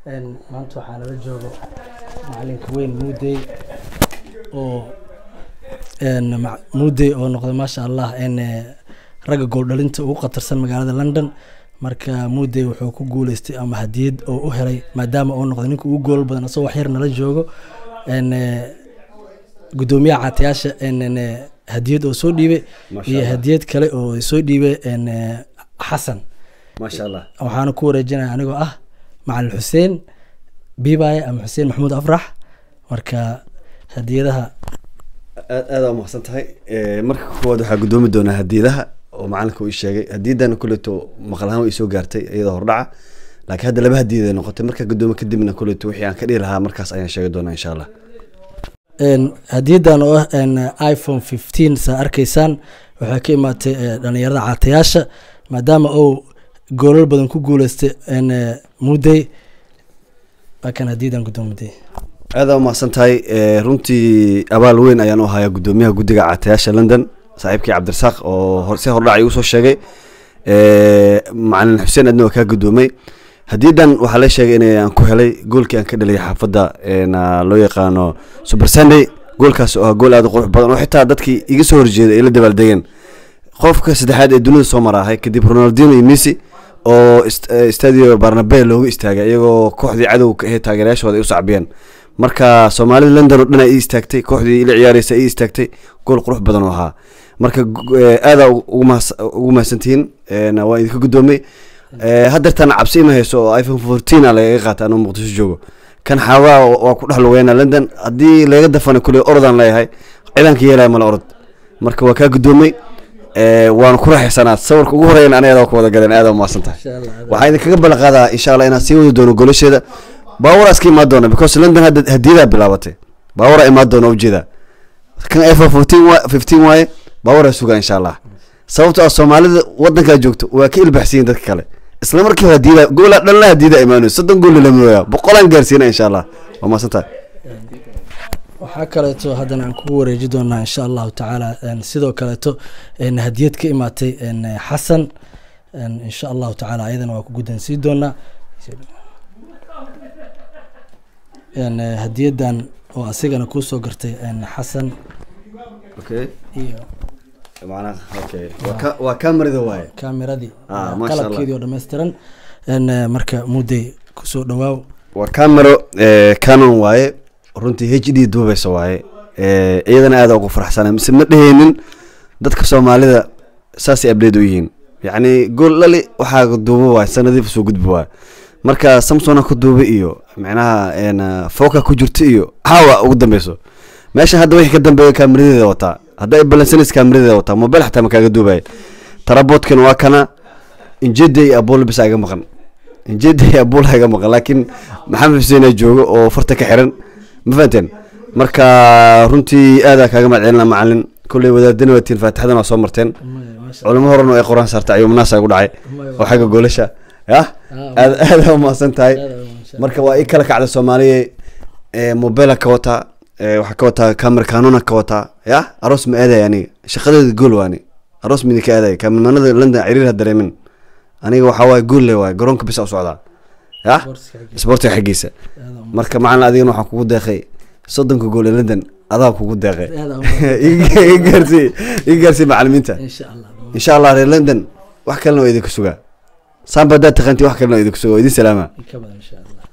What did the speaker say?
Maanta waxaa nala joogo macalinka weyn Muudey oo Muudey oo noqday, maasha Allah, ragga gooldhalinta ugu khatarsan magaalada London. Marka Muudey wuxuu ku guuleystay ama hadiyad oo u helay, maadaama uu noqday ninka ugu gool badan asagoo wax yar nala joogo, guddoomiyaha caatayaasha hadiyad oo soo dhiibay iyo hadiyad kale oo soo dhiibay Xasan. Maasha Allah. Waxaana ku wareejinaya anigoo ah macalin Xuseen Bibaye ama Xuseen Maxamuud Afrax. Marka hadiyadaha Aad aada umaqsan tahay. Marka koowaad waxaa guddoomi doonaa hadiyadaha oo macalinka uu ii sheegay. Hadiyadana kuleeto maqal ahaan way soo gaartay iyadoo hordhaca, laakiin hadda laba hadiyad ay noqotay. Marka guddoomi kadibna kuleeto wixii aan ka dhihi lahaa markaas ayaan sheegi doonaa, insha Allah. Hadiyadan oo ah iPhone 15 saa arkaysaan waxay ka imaatay dhalinyarada caatayaasha, maadaama uu goolal badan ku guuleystay Muudey. Waa kan hadiyadan, guddoomiday. Aada umaqsan tahay. Runtii abaal weyn ayaan u hayaa guddoomiyaha guddiga caatayaasha London, saaxiibkii Cabdirasaaq, oo si hordhac igu soo sheegay. Macalin Xuseen, adna waa kaa guddoomay hadiyadan. Waxaa la sheegay in aan ku helay goolkii aan ka dhaliyay xaafadda loo yaqaano Super Sunday, goolkaas oo ah gool aad u qurux badan oo xitaa dadkii iga soo horjeeday ay la dabaaldegeen. Qofka saddexaad ee dunida soo maraahay kadib Ronaldinho iyo Messi oo Stadio Bernabeu looga istaagay, iyagoo kooxdii cadowga ahayd taageerayaashooda ay u sacbiyeen. Marka soomaalida London oo dhan ay ii istaagtay, kooxdii ila ciyaareysa ii istaagtay, gool qurux badan oo ahaa. Marka aada ugu mahadsantihiin, waan idinka guddoomay. Haddeertaan cabsi ima hayso oo iPhone 14 a lagaga qaata anuu Muqdisho joogo. Kan xaawaa waa ku dhex lugeyna London, haddii laga dafana kule orodaan leeyahay, ciidanka yeelaya mala orod. Marka waa kaa guddoomay, waana ku raaxaysanaa. Sawirka ugu horeeyana aniga ku wada galeen. Aada umahadsan tahay. Waxaan idinkaga ballan qaadaa, insha Allah, inaan sii wadi doono golasheeda. Baawara iska imaan doona, because London hadda hadiyadaa bilaabatay. Baawara imaan doona, ujeedaa kan iPhone 14 wa 15 waaye. Baawara sugaa, insha Allah, sababtoo ah soomaalida wadankaa joogto waa ka ilbaxsiyin dadka kale. Isla markii hadiyada goola dhanla hadiyada imaanayo, 30 gool lamooyaa, 100-aan gaarsiina, insha Allah. Waa mahadsan tahay. Waxaa kaleeto haddana aan kugu wareeji doonaa, insha Allahu tacaala, sidoo kaleeto hadiyad ka imaatay Xasan. Insha Allahu tacaala ayadana waa ku guddoonsiin doonaa hadiyadan oo asigana kuusoo gartay Xasan. Okay. Iyo macnaha okay, waa kamerada waaye. Kameradii. Ah, masha Allah. Qalabkeedii oo dhammaystiran. Marka Mudey, kusoo dhawaaw. Waa camero Canon waaye, runtii HD duubeysa waaye. Iyadana aada ugu faraxsana mise ma dheheynin dadka soomaalida saasay update u yihiin. Yacni gool dhali waxaa duubo waay, sanadiif soo gudbi waay. Marka Samsona ku duuba iyo macnaha foka ku jirta iyo caawa ugu dambeyso meesha. Hadda wixii ka dambeeya kaamiradeeda wataa, hadda ay balansanaysa kaamiradeeda wataa, mobile xataa ma kaaga duubaya. Tripodkan waa kana. Injeda iyo Apollo bisa iga maqan, injeda iyo Apollo iga maqan, laakiin Maxamed Xuseen aa joogo oo farta ka xiran, ma fahanteen? Marka runtii aadaa kaaga mahad celina, macalin. Kolley wadaadana waa tiin, faatixadana waa soo marteen, culimo horena ay quraan saartay, ayuumnaasa igu dhacay oo xagga goolasha yah. Aad aada umahadsan tahay. Marka waa ii kala kacda soomaaliya, mobile ka wataa, waxaa ka wataa camera Canona ka wataa. Yah, aroos ma aadaya aniga, shaqadeeda gool waa. Ani aroos ma idinka aadaya. Kamermanada London ciriir ha dareemin, aniga waxaa waaye gool le waaye, garoonka bisa u socdaa yah, sportiga xaggiisa. Marka macalin, adigana waxaan kugu deeqay 30-ka gool ee London, adaa kugu deeqay. Iga gaarsii, iga gaarsii macalimiinta. Insha Allah. Insha Allah reer London wax kalena waa idinka sugaa, saamba haddaad taqaanti wax kalena waa idinka sugaa. Waa idin salaama. Ka badan, insha Allah.